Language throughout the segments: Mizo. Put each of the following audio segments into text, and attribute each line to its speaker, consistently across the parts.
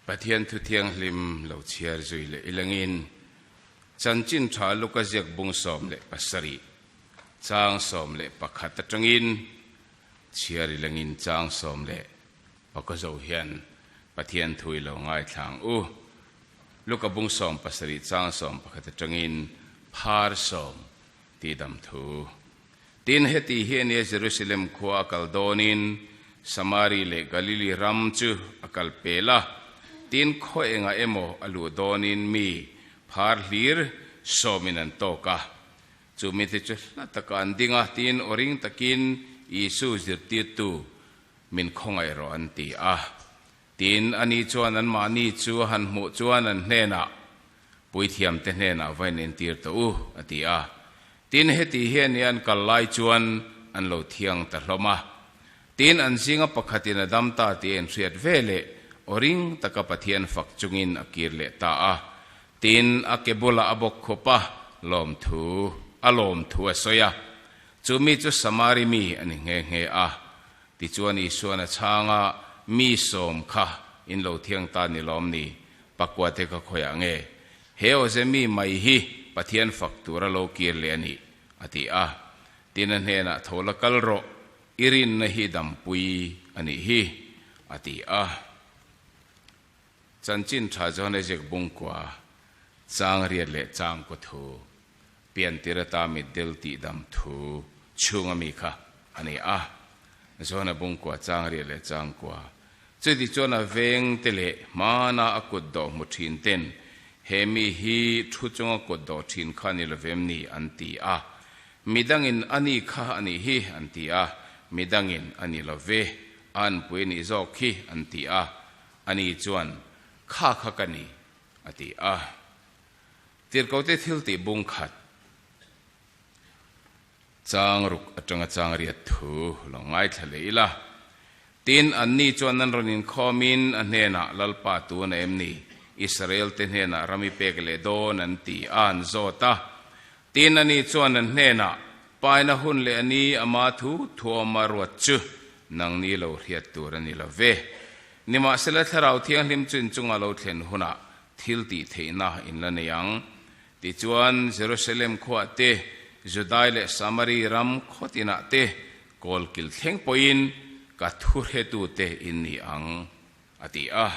Speaker 1: Pathian Thu Thianghlim lo chhiar zui leh ilangin Chanchin Tha Luka ziak bung 17 chang 11 atangin chhiar ilangin chang 11 zo hian Pathian Thu i lo ngaithla ang u. Luka bung 17 chang 11 atangin phar sawm tihdam thu. Tin, heti hi a nia Jerusalem khua a kal dawnin Samari leh Galili ram chu a kal pel a. Tin, khaw engah emaw a luh dawnin mi phar hlir sawmin an tawk a. Chu mite chu hla takah an ding a, tin, aw ring takin Isu zirtirtu min khawngaih rawh an ti a. Tin, ani chuan anmahni chu a han hmuh chuan an hnenah, Puithiamte hnenah va inentir tawh u, a ti a. Tin, heti hian i an kal lai chuan an lo thiang ta hlawm a. Tin, an zinga pakhatin a dam ta tih a inhriat ve leh aw ring taka Pathian fak chungin a kir leh ta a. Tin, a ke bulah a bawk khup a, lawmthu a lawmthu a sawi a. Chu mi chu Samari mi a ni nghe nghe a. Tichuan Isuan a chhang a, Mi sawm kha in lo thiang ta ni lawm ni? Pakua te ka khawiah nge? He awze mi mai hi Pathian fak tura lo kir leh a ni, a ti a. Tin a hnenah tho la kal rawh, i rinna hi dampui a nih hi, a ti a. Chanchin tha Johane ziak bungkua chang riat leh chang kaw thu piantir ata mitdel tihdam thu chhunga mi kha a ni a. Johana bungkua chang riat leh chang kua chuti chuan a veng te leh hmana a kut dawh hmu thin ten he mi hi thu chunga kut dawh thin kha ni lovem ni an ti a. Midangin a ni kha a nih hi an ti a, midangin a ni love a anpui a nih zawk hi an ti a. Ani chuan, Kha kha ka ni, a ti a. Tirhkote thil tih bung khat chang ruk atanga chang riat thu lo ngaithla leh ila. Tin, anni chuan an rawn inkhawmin a hnenah, Lalpa tun a em ni? Israel te hnenah ram i pek leh dawn an ti a, an zawt a. Tin, ani chuan an hnenah, Paina hun leh a ni ama thu thuawma ruat chu nangni lo hriat tur a ni lo ve. Nimahsela Thlarau Thianghlim chu inchunga lo thlen hunah thil tih theihna in la nei ang. Tichuan, Jerusalem khuah te, Judai leh Samari ram khaw tinah te kawlkil thleng pawhin ka thuhretute in ni ang, a ti a.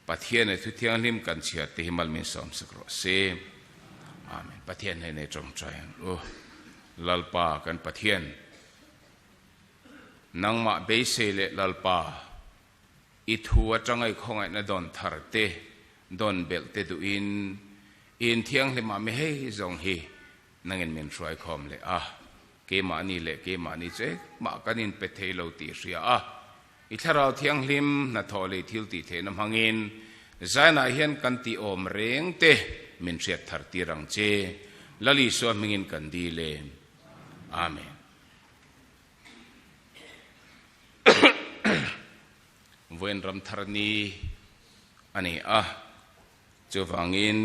Speaker 1: Pathian e thu thianghlim kan chhiar te hi mal min sawm sak rawh se. Amen. Pathian hei nei tawngtai ang u. Lalpa kan Pathian, nangmah beisei leh Lalpa, i thu atanga i khawngaihna dawn thar te, dawn belh te duhin, i inthianghlimah mi hei zawng hi nangin min hruai khawm leh a. Keimahni leh keimahni chu engmah kan inpe thei lo tih hria a. I Thlarau Thianghlim hnathawh leh thil tih theihna hmangin Zainah hian kan tih awm reng te min hriat thar tir ang che. Lal Isua hmingin kan dil e. Amen. Vawiin ram thar ni a ni a, chuvangin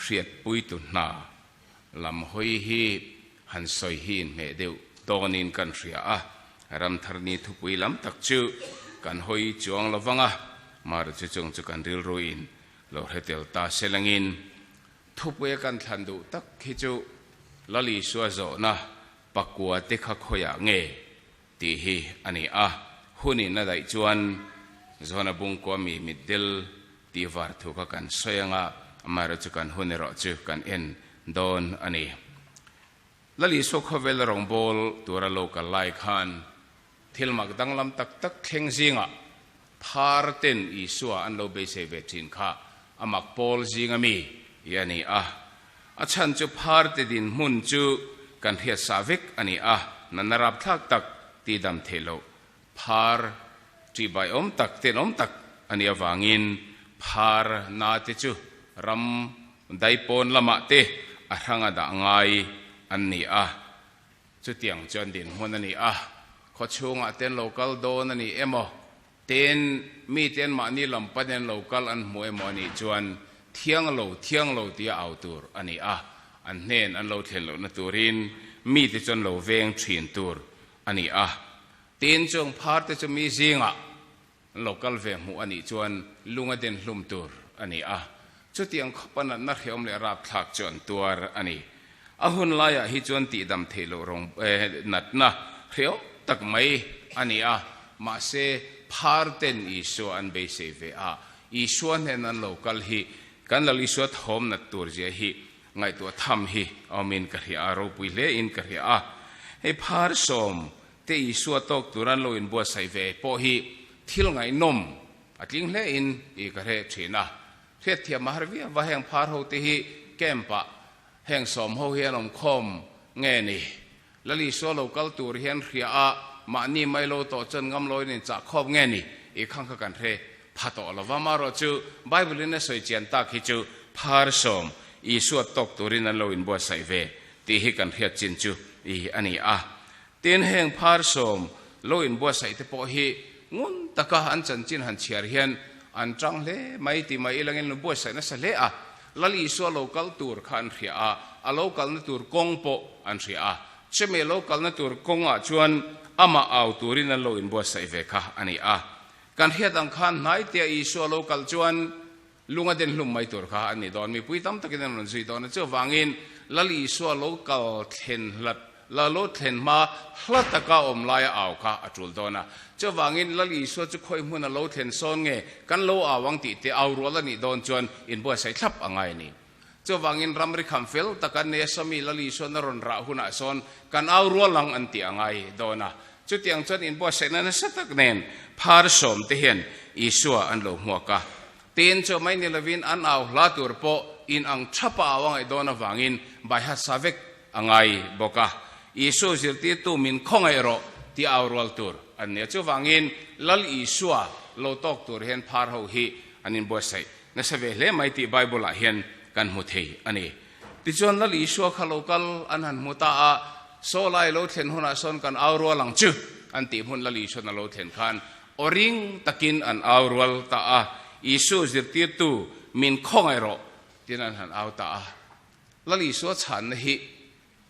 Speaker 1: hriatpuitu hna lam hawi hi han sawi hi inhmeh deuh dawnin kan hria a, Ramtharni thupui lam tak chu kan hawi chuang lo vang a, Mara chu chung chu kan rilruin lo hre tel ta se langin thupuia kan thlan duh tak hi chu Lal Isua zawhna pakua te kha khawiah nge tih hi a ni a, hunin a daih chuan Johana bungkua mi mitdel tih var thu kha kan sawi anga, amaherawhchu kan hun erawh chu kan en dawn a ni. Lal Isua khawvel rawngbâwl tura lo kal lai khan thil mak danglam tak tak thleng zingah phar ten Isua an lo beisei ve thin kha a mak pawl zinga mi i a ni a. A chhan chu phar te dinhmun chu kan hriat sa vek a ni a, natna rapthlak tak tihdam theih loh phar ṭihbai awm tak tenawm tak a nih avangin phar na te chu ram daipawn lamah te a hranga dah ngai an ni a. Chutiang chuan dinhmun a ni a, khawchhungah te an lo kal dawn a ni emaw, ten mite an mahni lam panin an lo kal an hmu emaw a nih chuan thiang lo, thiang lo tia au tur a ni a, an hnen an lo thlen lohna turin mite chu an lo veng thin tur a ni a. Tin, chung phar te chu mi zingah. An lo kal ve hmuh a nih chuan lung a den hlum tur a ni a, chutiang khawp a natna hreawm leh rapthlak chu an tuar a ni. A hun laiah hi chuan tihdam theih loh rawng natna hreawm tak mai a ni a, mahse phar ten Isua an beisei ve a, Isua hnen an lo kal hi kan Lal Isua thawm nat tur zia hi ngaihtuah tham hi a awmin ka hria a, ropui hle in ka hria a. Hei phar sawm te Isua tawk tur an lo inbuatsaih ve pawh hi thil ngaihnawm a tling hle in i ka hre thin a. Hriatthiam a har viau va, heng phar ho te hi camp ah heng sawm ho hi an awm khawm nge ni? Lal Isua lo kal tur hian hria a, mahni mai lo tawh chuan ngam lo in inchah khawp nge ni? I khang kha kan hre pha tawh lo va, amaherawh chu Bible in a sawi chian tak hi chu phar sawm Isua tawk turin an lo inbuatsaih ve tih hi kan hriat chin chu i a ni a. Tin, heng phar sawm lo inbuatsaih te pawh hi ngun taka an chanchin han chhiar hian an tang hle mai ti mai ilangin an buatsaih nasa hle a. Lal Isua lo kal tur kha an hria a, a lo kalna tur kawng pawh an hria a. Chumi lo kalna tur kawngah chuan amah au turin an lo inbuatsaih ve kha a ni a. Kan hriat ang khan hnaitea Isua lo kal chuan Lung a den hlum mai tur kha a ni dawn. Mipui tam takin an rawn zui dawn a. Chuvangin Lal Isua lo kal thlen hlat, la lo thlen hma hla taka awm laia au kha a tul dawn a. Chuvangin Lal Isua chu khawi hmuna lo thlen sawn nge kan lo au ang tih te au rual a nih dawn chuan inbuatsaih thlap a ngai a ni. Chuvangin ramri kham fel taka nei a sawmi Lal Isuan a rawn rah hunah sawn kan au rual ang an tih a ngai dawn a. Chutiang chuan inbuatsaihna nasa tak nen phar sawm te hian Isua an lo hmuak a. Tin chu mai ni lovin an au hla tur pawh in ang thapa au a ngaih dawn avangin baiha sa vek a ngai bawk a. Isua zirtirtu min khawngaih rawh tih au rual tur an ni a. Chuvangin Lal Isua lo tawk tur hian phar ho hi an inbuatsaih nasa ve hle mai tih Bible ah hian kan hmu thei a ni. Tichuan Lal Isua kha lo kal an han hmu ta a, Saw lai lo thlen hunah sawn kan au rual ang chu an tih hmun Lal Isua'n a lo thlen khan aw ring takin an au rual ta a, Isu zirtirtu min khawngaih rawh tiin an han au ta a. Lal Isua chhanna hi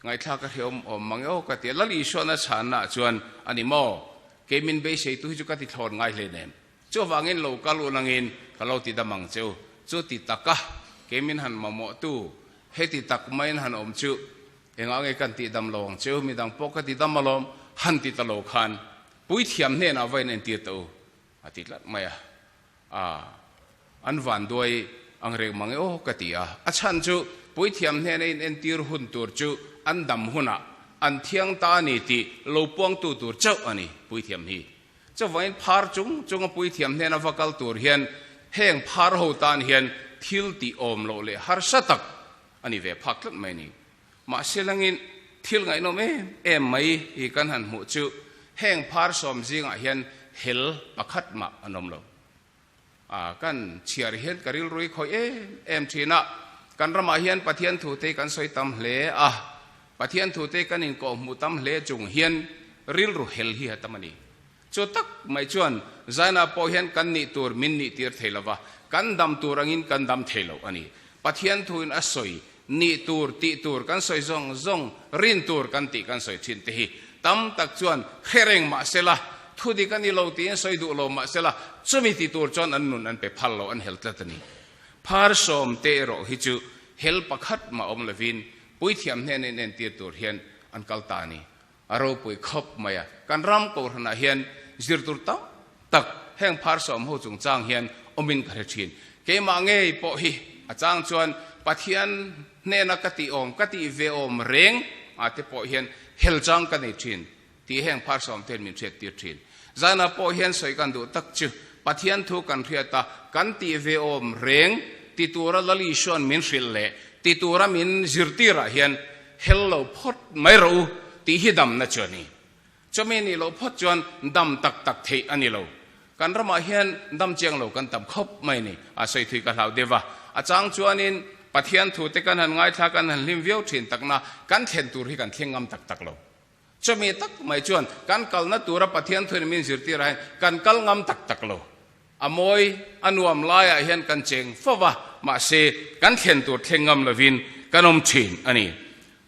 Speaker 1: Ngaihthlak a hreawm awm mang e aw ka ti a, Lal Isuana chhanna ah chuan a ni maw? Kei min beiseitu hi chu ka ti thlawn ngai hle nem. Chuvangin lo kal un angin ka lo ti dam ang cheu. Chu ti taka kei min han mamawhtu heti tak maiin han awm chu engah nge kan tih dam lo ang cheu, midang pawh ka ti dam alawm han ti ta lo khan puithiam hnenah va in entir ta u a ti tlat mai a. A, an vanduai ang reng mang e aw ka ti a. A chhan chu puithiam hnena in entir hun tur chu an dam hunah an thiang ta a ni tih lo puangtu tur chauh a ni puithiam hi. Chuvangin phar chung chunga puithiam hnena va kal tur hian heng phar ho tan hian thil tih awm loh leh harsa tak a ni ve phak tlat mai a ni. Mahse langin thil ngaihnawm em em mai hi kan han hmuh chu heng phar sawm zingah hian hel pakhat mah an awm lo. A, kan chhiar hian ka rilru hi khawih em em thin a, kan ramah hian Pathian thute hi kan sawi tam hle a, Pathian thute kan inkawhhmuh tam hle chung hian rilru hel hi a tam a ni. Chu tak mai chuan Zaina pawh hian kan nih tur min nih tir thei lo va, kan dam tur angin kan dam thei lo a ni. Pathian thuin a sawi nih tur, tih tur kan sawi zawng zawng, rin tur kan tih kan sawi thin te hi tam tak chuan hre reng mah sela, thu dik a ni lo tiin sawi duh lo mah sela, chumi ti tur chuan an nun an pe phal lo, an hel tlat a ni. Phar sawm te erawh hi chu hel pakhat mah awm lovin puithiam hnena inentir tur hian an kal ta a ni. A ropui khawp mai a. Kan ram kohhranah hian zir tur tam tak heng phar sawm ho chungchang hian awmin ka hre thin. Keimah ngei pawh hi a chang chuan Pathian hnena ka tih awm, ka tih ve awm reng ah te pawh hian hel chang ka nei thin tih heng phar sawm te hian min hriat tir thin. Zanah pawh hian sawi kan duh tak chu Pathian thu kan hriat a, kan tih ve awm reng ti tura Lal Isua'n min hrilh leh ti tura min zirtirah hian Hel lo phawt mai rawh u tih hi damna chu a ni. Chumi nih loh phawt chuan dam tak tak theih a ni lo. Kan ramah hian dam chiang lo kan tam khawp mai ni. A sawi thui ka hlau deuh a. A chang chuanin Pathian thute kan han ngaithla kan han hlim viau thin takna kan thlen tur hi kan thleng ngam tak tak lo. Chumi tak mai chuan kan kalna tura Pathian thuin min zirtirah hian kan kal ngam tak tak lo. A mawi, a nuam laiah hian kan cheng fo va, mahse kan thlen tur thleng ngam lovin kan awm thin a ni.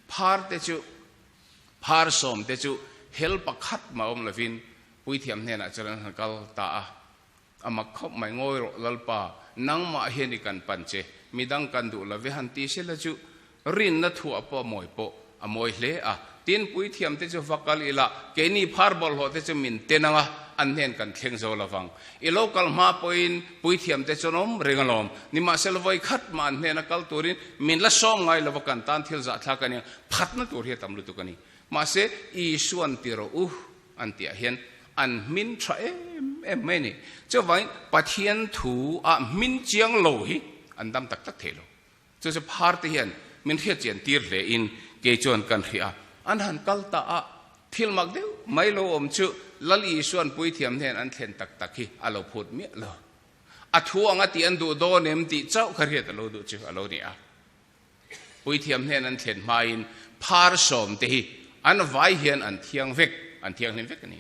Speaker 1: Phar te chu, phar sawm te chu hel pakhat mah awm lovin puithiam hnenah chuan an han kal ta a. A mak khawp mai ngawi rawh Lalpa, nangmah hian i kan pan che, midang kan duh lo ve han ti sela chu rinna thuah pawh a mawi pawh a mawi hle a. Tin, puithiamte chu va kal ila, keini phar bawlhhlawhte chu min ten ang a, an hnen kan thleng zo lo vang. I lo kal hma pawhin puithiamte chuan awm reng alawm. Nimahsela vawi khat mah an hnena kal turin min la sawm ngai lova kan tan thil zahthlak a nia, phatna tur hi a tam lutuk a ni. Mahse, Isuan ti rawh u an tihah hian an hmin tha em em mai a ni. Chuvangin Pathian thu ah hmin chiang lo hi an dam tak tak thei lo. Chu chu phar te hian min hriat chian tir hle in kei chuan kan hria a. An han kal ta a, thil mak deuh mai lo awm chu Lal Isuan puithiam hnen an thlen tak tak hi a lo phut miah lo. A thu anga tih an duh dawn em tih chauh kha hriat a lo duh chu a lo ni a. Puithiam hnen an thlen hmain phar sawm te hi an vai hian an thiang vek, an thianghlim vek a ni.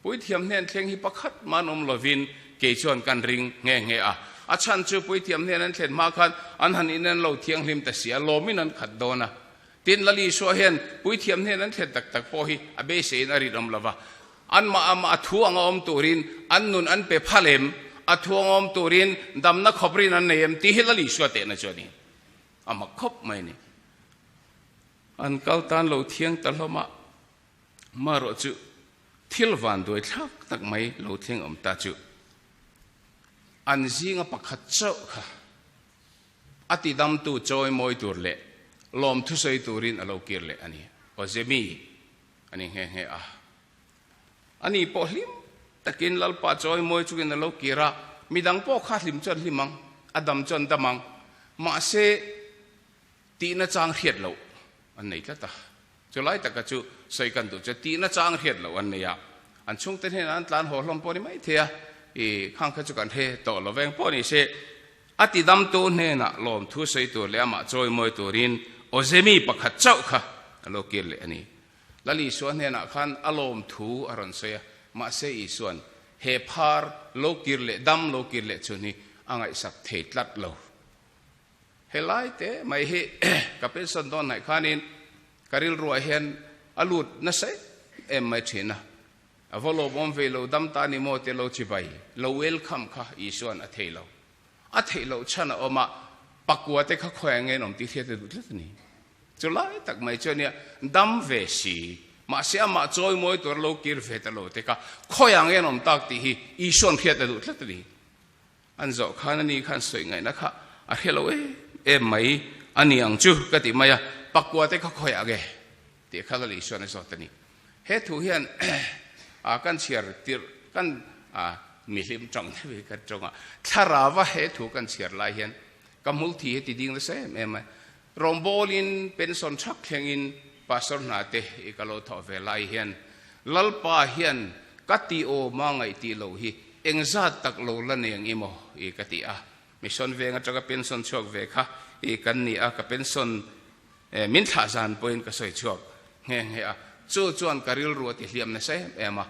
Speaker 1: Puithiam hnen thleng hi pakhat man awm lovin kei chuan kan ring nghe nghe a. A chhan chu puithiam hnen an thlen hma khan an han in an lo thianghlim ta si a, lawmin an khat dawn a. Tin, Lal Isua hian puithiam hnen an thlen tak tak pawh hi a beiseiin a rinawm lo va. Anmah amah a thu anga awm turin an nun an pe phal em? A thu anga awm turin damna khawp rin an nei em? Tih hi Lal Isua tehna chu a ni. A mak khawp mai a ni. An kal tan lo thiang ta hlawm a. Marawh chu thil vanduai thlak tak mai lo thleng awm ta chu an zinga pakhat chauh kha a tidamtu chawi mawi tur leh lawm thusawi turin a lo kir leh a ni. Awzemi a ni nghe nghe a. Ani pawh hlim takin Lalpa chawi mawi chungin a lo kir a, midang pawh kha hlim chuan hlim ang, a dam chuan dam ang. Mahse, tihna chang hriat loh an nei tlat a. Chulai taka chu sawi kan duh chu tihna chang hriat loh an nei a, an chhungte hnenah an tlan haw hlawm pawh ni mai thei a, i khang kha chu kan hre tawh lo veng pawh ni se, a tidamtu hnenah lawmthu sawi tur leh amah chawimawi turin Awzemi pakhat chauh kha a lo kir leh a ni. Lal Isua hnenah khan a lawmthu a rawn sawi a, mahse Isua'n he phar lo kir leh dam lo kir leh chhun hi a ngaihsak thei tlat lo. Helai te mai hi ka pension dawn hnaih khanin ka rilruah hian a lut nasa em em mai thin a, a va lawmawm ve lo dam ta ni maw te lo chibai lo welcome kha Isua'n a thei lo. A theih loh chhan a awm a, pakua te kha khawiah nge an awm tih hriat a duh tlat a ni. Chulai tak mai chu ania dam ve si, mahse amah chawimawi tur a lo kir ve ta lo te kha khawiah nge an awm tak tih hi Isua'n hriat a duh tlat a ni. An zawh khan ani khan sawi ngaihna kha a hre lo em em mai a ni ang chu ka ti mai a, pakua te kha khawiah nge tih kha Lal Isuan a zawt a ni. He thu hian a kan chhiar tirh kan mihlim tawng deuh hi kan tawng a, thlarava he thu kan chhiar lai hian ka hmulthi hi ti ding nasa em em a, rawngbawlin pension thak thlengin pastor hna te i ka lo thawh ve lai hian Lalpa hian ka ti awma ngaih tih loh hi engzat tak lo la nei ang i maw i ka ti a. Mission veng atanga pension chhuak ve kha i kan ni a, ka pension min thlah zan pawhin ka sawi chhuak nghe nghe a. Chu chuan ka rilru a ti hliam nasa em em a.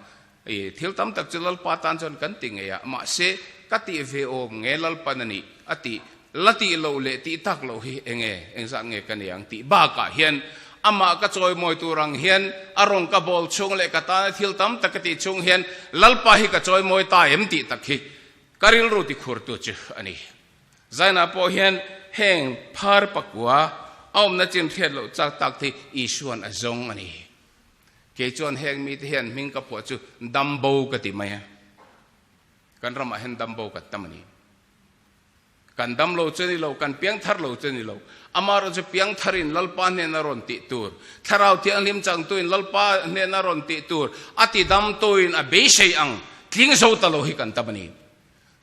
Speaker 1: I thil tam tak chu Lalpa tan chuan kan ti ngei a, mahse ka tih ve awm nge Lalpan a nih a tih la tih loh leh tih tak loh hi enge engzat nge ka nei ang tih bakah hian amah ka chawimawi tur ang hian a rawn ka bawl chhung leh ka tana thil tam tak ka tih chhung hian Lalpa hi ka chawimawi ta em tih tak hi ka rilru ti khurtu chu a ni. Zainah pawh hian heng phar pakua a awmna chin hriat loh chak tak hi Isuan a zawng a ni. Kei chuan heng mite hian hming ka phuah chu Dambo ka ti mai a. Kan ramah hian Dambo kan tam a ni. Kan dam lo chu a ni lo, kan piang thar lo chu a ni lo. Amaherawh chu piang tharin Lalpa hnena rawn tih tur, Thlarau Thianghlim changtuin Lalpa hnena rawn tih tur, a ti damtuin a beisei ang tling zo ta lo hi kan tam a ni.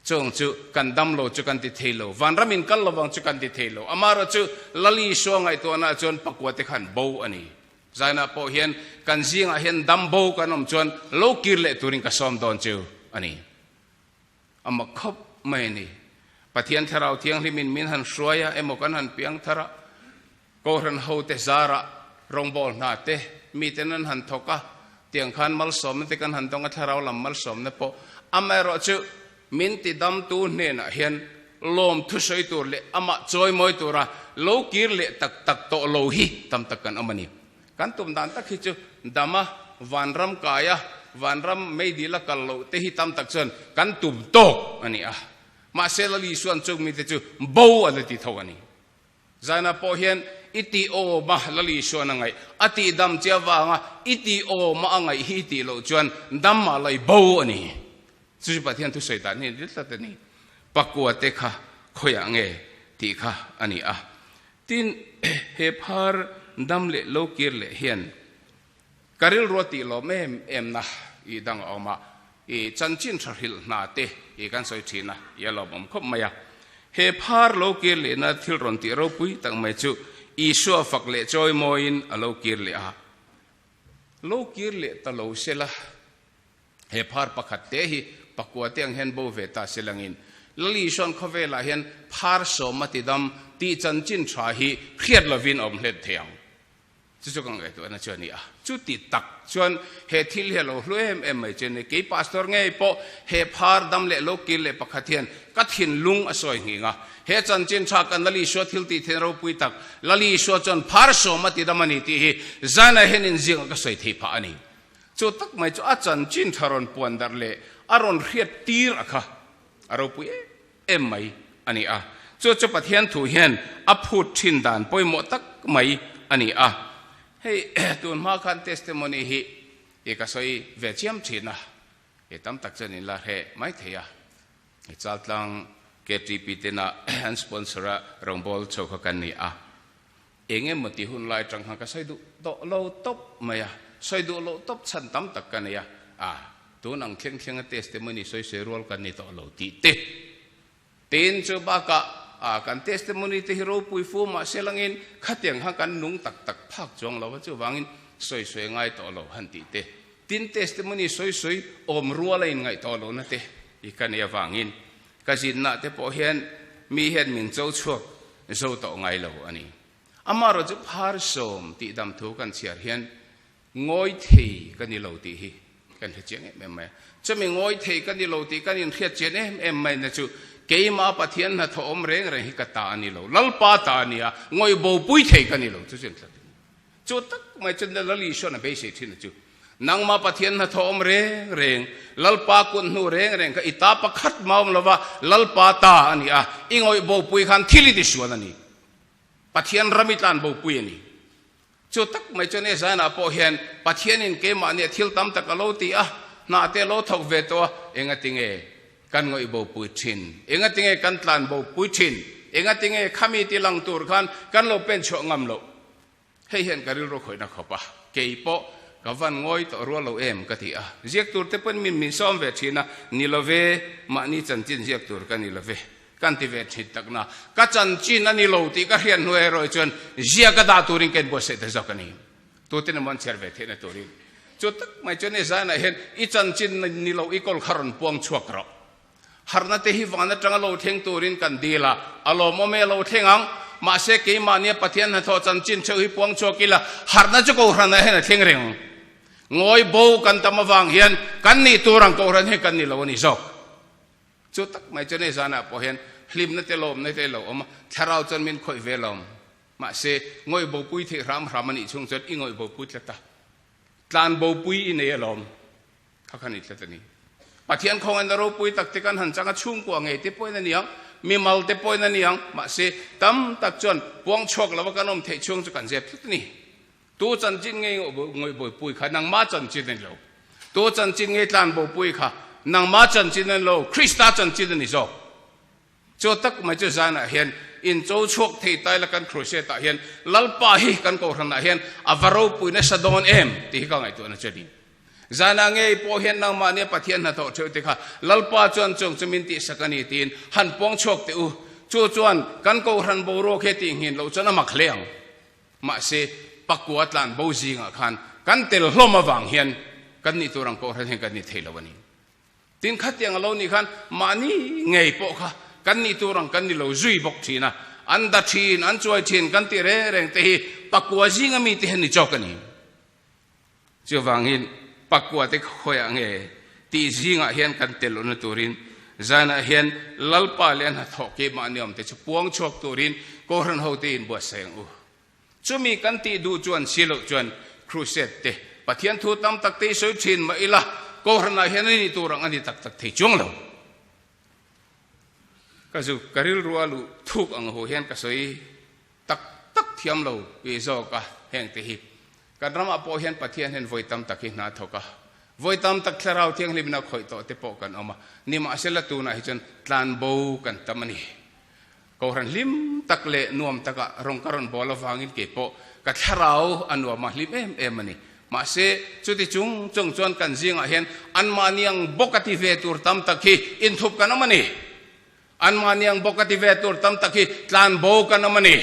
Speaker 1: Chung chu kan dam lo chu kan ti thei lo, vanram in kal lovang chu kan ti thei lo. Amaherawh chu Lal Isua ngaihtuahnaah chuan pakua te khan bo a ni. Zainah pawh hian kan zingah hian dam bo kan awm chuan lo kir leh turin ka sawm dawn chu a ni. A mak khawp mai a ni. Pathian Thlarau Thianghlimin min han hruai a emaw kan han piang thar a, Kohhran hote zarah rawngbâwl hna te miten an han thawk a, tiang khan malsawmna te kan han dawng a, Thlarau lam malsawmna pawh. Amaherawhchu Min ti damtu hnenah hian lawm thusawi tur leh amah chawimawi tura lo kir leh tak tak tawh lo hi tam tak kan awm a ni. Kan tum dan tak hi chu dama vanram kaia Vanram meidil a kal loh te hi tam tak chuan kan tum tawk a ni a. Mahse Lal Isua'n chung mite chu bo a la ti tho a ni. Zaina pawh hian i tih awm a Lal Isua'n a ngaih, a tih dam che avanga i tih awm a a ngaih hi i tih loh chuan dam ah lai bo a ni. Chu chu Pathian thusawi dan hi a ni tlat a ni. Pakua te kha khawiah nge tih kha a ni a. Tin, he phar dam leh lo kir leh hian ka rilru a tih lawm em em na i dang a awm a, i chanchin tha hrilh hna te i kan sawi thin a, i a lawmawm khawp mai a. He phar lo kir lehna thil rawn tih ropui tak mai chu Isua fak leh chawi mawiin a lo kir leh a. Lo kir leh ta lo se la. He phar pakhat te hi pakua te ang hian bo ve ta se langin Lali Isuan khawvelah hian phar sawm a tidam tih chanchin tha hi hriat lovin a awm hlet thei ang. Chu chu ka ngaihtuahna chu a ni a. Chuti tak chuan he thil hi a lo hlu em em mai chu a ni. Kei pastor ngei pawh he phar dam leh lo kir leh pakhat hian ka thinlung a sawi nghing a. He chanchin tha kan Lali Isua thil tih theihna ropui tak Lali Isua chuan phar sawm a tidam a ni tih hi zanah hian inziakah ka sawi thei phah a ni. Chu tak mai chu a chanchin tha rawn puan darh leh a rawn hriat tir a kha a ropui em em mai a ni a. Chu chu Pathian thu hian a phut thin dan pawimawh tak mai a ni a. Hei tun hma khan testimony hi i ka sawi ve chiam thin a, i tam tak chuan in la hre mai thei a. I Chaltlang KTP tena an sponsor a rawngbâwl chho kha kan ni a. Eng emaw ti hun lai tang khan ka sawi duh tawh lo tawp mai a, sawi duh loh tawp chhan tam tak ka nei a, a tun ang thleng thleng a testimony sawi sawi rual kan ni tawh lo tih te. Tin, chu bakah a kan testimony te hi ropui fu mahse langin khatiang khan kan nung tak tak phak chuang lo a, chuvangin sawi sawi ngai tawh lo han tih te. Tin, testimony sawi sawi awm rual a inngaih tawh lohna te i ka nei avangin Ka zinna te pawh hian mi hian min cho chhuak zo tawh ngai lo a ni. Amaherawh chu phar sawm tih dam thu kan chhiar hian ngawi thei ka ni lo tih hi kan hre chiang em em mai a. Chumi ngawi thei ka ni lo tih kan inhriat chian em em mai na chu keimah Pathian hnathawh awm reng reng hi ka ta a ni lo, Lalpa ta a ni a, ngawih bopui thei ka ni lo chu chu inthlak a ni. Chu tak mai chuan Lal Isuan a beisei thin a chu, Nangmah Pathian hnathawh awm reng reng, Lalpa kut hnu reng reng kha i ta pakhat mah awm lova, Lalpa ta a ni a, i ngawih bopui khan thil i tisual a ni. Pathian ram i tlan bopui a ni. Chu tak mai chuan Ezainah pawh hian Pathianin keimahnia thil tam tak a lo ti a, hnah te a lo thawk ve tawh a, engatinge Kan ngawih bopui thin. Engatinge kan tlan bopui thin? Engatinge khami ti lang tur khan kan lo pen chhuah ngam loh? Hei hian ka rilru khawihna khawp a, kei pawh ka van ngawi tawh rual lo em ka ti a. Ziak tur te pawhin min min sawm ve thin a, ni lo ve, mahni chanchin ziak tur ka ni lo ve, kan ti ve thin tak na. Ka chanchin a ni lo tih ka hriat hnuai erawh chuan ziak a dah turin ka inbuatsaih ta zawk a ni. Tute emaw an chhiar ve theihna turin. Chu tak mai chuan i zainah hian i chanchin ni lo i kawl kha rawn puang chhuak rawh. Harhna te hi van atanga lo thleng turin kan dil a, a lawmawm e lo thleng ang. Mahse keimahnia Pathian hnathawh chanchin theuh hi puang chhuak ila, harhna chu Kohhranah hian a thleng reng. Ngawi bo kan tam avang hian kan nih tur ang Kohhran hian kan ni lo a ni zawk. Chu tak mai chuan hei zanah pawh hian hlimna te lawmna te lo awm a, thlarau chuan min khawih ve lo. Mahse ngawih bopui theih hram hram a nih chhung chuan i ngawih bopui tlat a, tlan bopui i nei alawm. Kha kha ni tlat a ni. Pathian khawngaihna ropui tak te kan han chang a, chhungkua ngei te pawhin a ni ang, mimal te pawhin a ni ang, mahse tam tak chuan puang chhuak lova kan awm theih chhung chu kan zep tlat a ni. Tu chanchin ngei ngawih bawipui kha nangma chanchin a ni lo. Tu chanchin ngei tlan bawpui kha nangma chanchin a ni lo, Krista chanchin a ni zawk. Chu tak mai chu zanah hian incho chhuak thei tai la kan crusade ah hian Lalpa hi kan kohhranah hian a va ropui nasa dawn em tih hi ka ngaihtuahna chu a ni. Zanah ngei pawh hian nangmahnia Pathian hnathawh theuh te kha Lalpa chuan chung chu min tihsak a ni tiin han puang chhuak teh u. Chu chuan kan kohhran boruak hi a tihnghin loh chuan a mak hle ang. Mahse pakua tlan bo zingah khan kan tel hlawm avang hian kan nih tur ang kohhran hian kan ni thei lo a ni. Tin, khatiang a lo nih khan mahni ngei pawh kha kan nih tur ang kan ni lo zui bawk thin a, an da thin, an chuai thin kan tih reng reng te hi pakua zinga mite hian ni chawk a ni. Chuvangin pakua te khawiah nge tih zingah hian kan tel lohna turin zanah hian Lalpa leh a hnathawh keimahni awmte chu puang chhuak turin Kohhran hote inbuatsaih ang u. Chumi kan tih duh chuan si loh chuan Crusade te, Pathian thu tam tak te i sawi thin mah ila, Kohhranah hian a nih tur ang a ni tak tak thei chuang lo. Ka zu ka rilru a luh thuk ang hu hian ka sawi tak tak thiam lo pi zawk a, heng te hi kan ramah pawh hian Pathian hian vawi tam tak hi hna thawk a, vawi tam tak thlarau thianghlimna khawih tawh te pawh kan awm a, nimahsela tunah hi chuan tlanbo kan tam a ni. Kohhran hlim tak leh nuam takah rawng ka rawn bawl avangin kei pawh ka thlarau a nuam a hlim em em a ni. Mahse, chuti chung chung chuan kan zingah hian anmahni ang bawk a ti ve tur tam tak hi inthup kan awm a ni. Anmahni ang bawk a ti ve tur tam tak hi tlanbo kan awm a ni.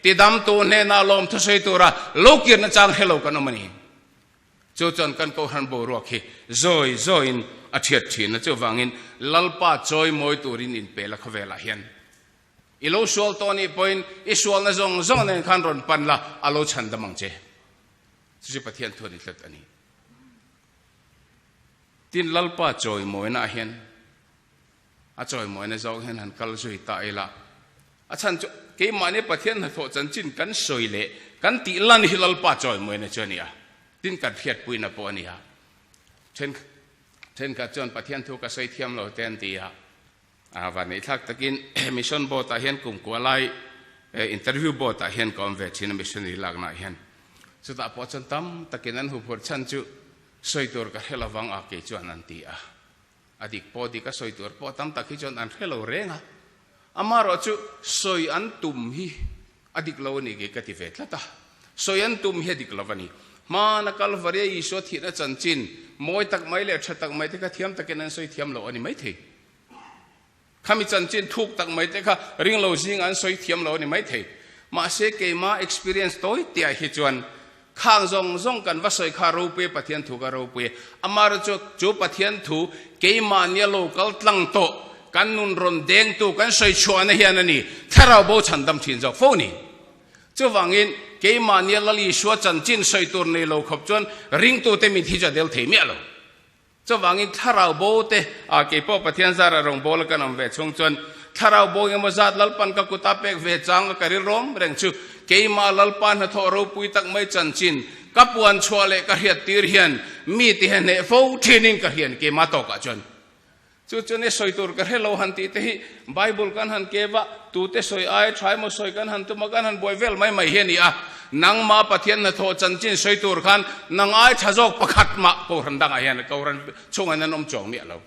Speaker 1: Tidamtu hnenah lawm thusawi tura lo kirna chang hre lo kan awm a ni. Chu chuan kan Kohhran boruak hi zawi zawiin a thiat thin a, chuvangin Lalpa chawi mawi turin inpel a khawvelah hian i lo sual tawh anih pawhin i sualna zawng zawng nen khan rawn pan la, a lo chhan dam ang che. Chu chu Pathian thu a ni tlat a ni. Tin, Lalpa chawi mawinaah hian A chawimawina zawk hian han kal zui ta ila, a chhan chu keimahni Pathian hnathawh chanchin kan sawi leh kan tih lan hi Lalpa chawimawina chu a ni a, tin kan hriatpuina pawh a ni a. Then thenkhat chuan Pathian thu ka sawi thiam lo te an ti a, a vanneihthlak takin Mission Board ah hian kum kua lai interview board ah hian ka awm ve thin a missionary laknaah hian. Chutah pawh chuan tam takin an huphurh chhan chu sawi tur ka hre lovang a kei chuan an ti a. A dik pawh dik a sawi tur pawh tam tak hi chuan an hre lo reng a, amaherawh chu sawi an tum hi a dik lo a ni kei ka ti ve tlat a, sawi an tum hi a dik lo a ni. Hmana Kalvaria Isua thihna chanchin mawi tak mai leh tha tak mai te kha thiam takin an sawi thiam lo a ni maithei. Khami chanchin thuk tak mai te kha ringlo zing an sawi thiam lo a ni maithei. Mahse keima experience tawi tiah hi chuan khang zawng zawng kan va sawi kha ropui Pathian thu ka ropui. Amaherawh chu chu Pathian thu keimahnia lo kal tlang tawh kan nun rawn dengtu kan sawi chhuahna hian a ni thlarau bo chhandam thin zawk fo ni. Chuvangin keimahnia Lal Isua chanchin sawi tur nei lo khawp chuan ringtute mit hi chu a del thei miah lo. Chuvangin thlarau bo te, a keipawh Pathian zara rawngbawla kan awm ve chhung chuan thlarau bo engemaw zat Lalpan ka kuta pek ve chang a ka rilrawm reng chu keimah Lalpa hnathawh ropui tak mai chanchin ka puan chhuah leh ka hriat tir hian mi ti he hneh fo thinin ka hrian keimah tawkah chuan chu chuan e sawi tur ka hre lo han tih te hi Bible kan han kev a, tute sawi ai tha emaw sawi kan han tum a, kan han buai vel mai mai hi a ni a. Nangmah Pathian hnathawh chanchin sawi tur khan nang ai tha zawk pakhat mah Kohhran dangah hian Kohhran chhungah hian an awm chuang miah lo.